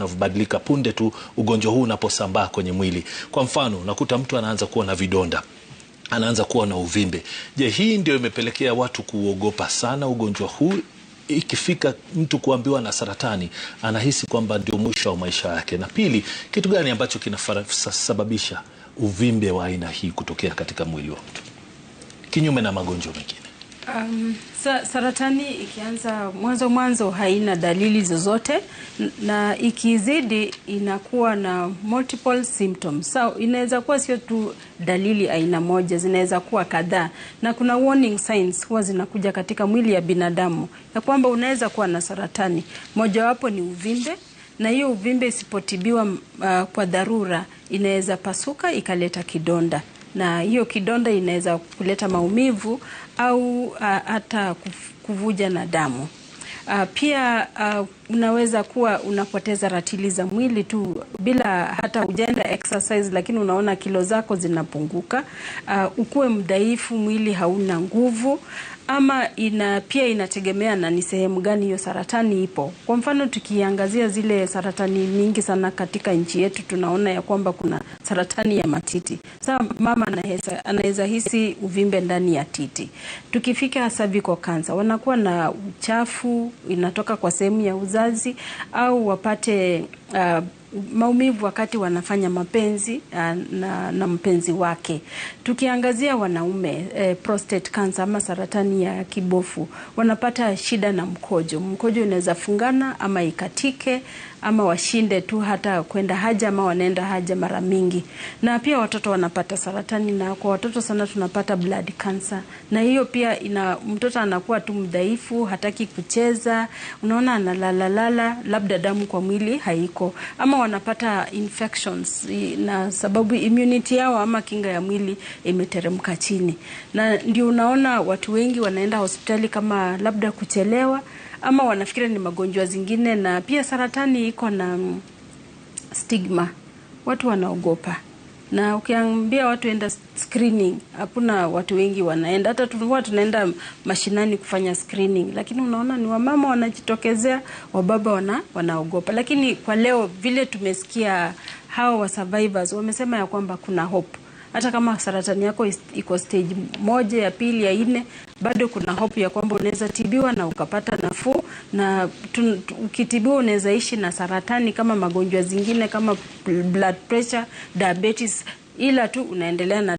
Unavyobadilika punde tu ugonjwa huu unaposambaa kwenye mwili. Kwa mfano, unakuta mtu anaanza kuwa na vidonda, anaanza kuwa na uvimbe. Je, hii ndio imepelekea watu kuogopa sana ugonjwa huu? Ikifika mtu kuambiwa na saratani, anahisi kwamba ndio mwisho wa maisha yake. Na pili, kitu gani ambacho kinasababisha uvimbe wa aina hii kutokea katika mwili wa mtu kinyume na magonjwa mengine? Saratani ikianza mwanzo mwanzo haina dalili zozote, na ikizidi inakuwa na multiple symptoms. So inaweza kuwa sio tu dalili aina moja, zinaweza kuwa kadhaa, na kuna warning signs huwa zinakuja katika mwili ya binadamu ya kwamba unaweza kuwa na saratani. Mojawapo ni uvimbe, na hiyo uvimbe isipotibiwa kwa dharura inaweza pasuka ikaleta kidonda, na hiyo kidonda inaweza kuleta maumivu au hata kuvuja na damu. Pia unaweza kuwa unapoteza ratili za mwili tu bila hata hujaenda exercise, lakini unaona kilo zako zinapunguka. Ukuwe mdhaifu, mwili hauna nguvu, ama pia inategemea na ni sehemu gani hiyo saratani ipo. Kwa mfano, tukiangazia zile saratani mingi sana katika nchi yetu, tunaona ya kwamba kuna saratani ya matiti. Sasa mama anaweza hisi uvimbe ndani ya titi. Tukifika cervical cancer, wanakuwa na uchafu inatoka kwa sehemu ya uzazi au wapate maumivu wakati wanafanya mapenzi na mpenzi wake. Tukiangazia wanaume, prostate cancer ama saratani ya kibofu, wanapata shida na mkojo. Mkojo inaweza fungana ama ikatike ama washinde tu hata kwenda haja ama wanaenda haja mara mingi. Na pia watoto wanapata saratani, na kwa watoto sana tunapata blood cancer, na hiyo pia mtoto anakuwa tu mdhaifu, hataki kucheza, unaona analalalala, labda damu kwa mwili haiko, ama wanapata infections na sababu immunity yao ama kinga ya mwili imeteremka chini, na ndio unaona watu wengi wanaenda hospitali kama labda kuchelewa ama wanafikiri ni magonjwa zingine. Na pia saratani iko na stigma, watu wanaogopa, na ukiambia watu enda screening, hakuna watu wengi wanaenda. Hata tulikuwa tunaenda mashinani kufanya screening, lakini unaona ni wamama wanajitokezea, wababa wanaogopa. Lakini kwa leo vile tumesikia hao wa survivors wamesema ya kwamba kuna hope hata kama saratani yako iko stage 1, ya 2, ya 4, bado kuna hope ya kwamba unaweza tibiwa na ukapata nafuu, na ukitibiwa unaweza ishi na saratani kama magonjwa zingine kama blood pressure, diabetes, ila tu unaendelea na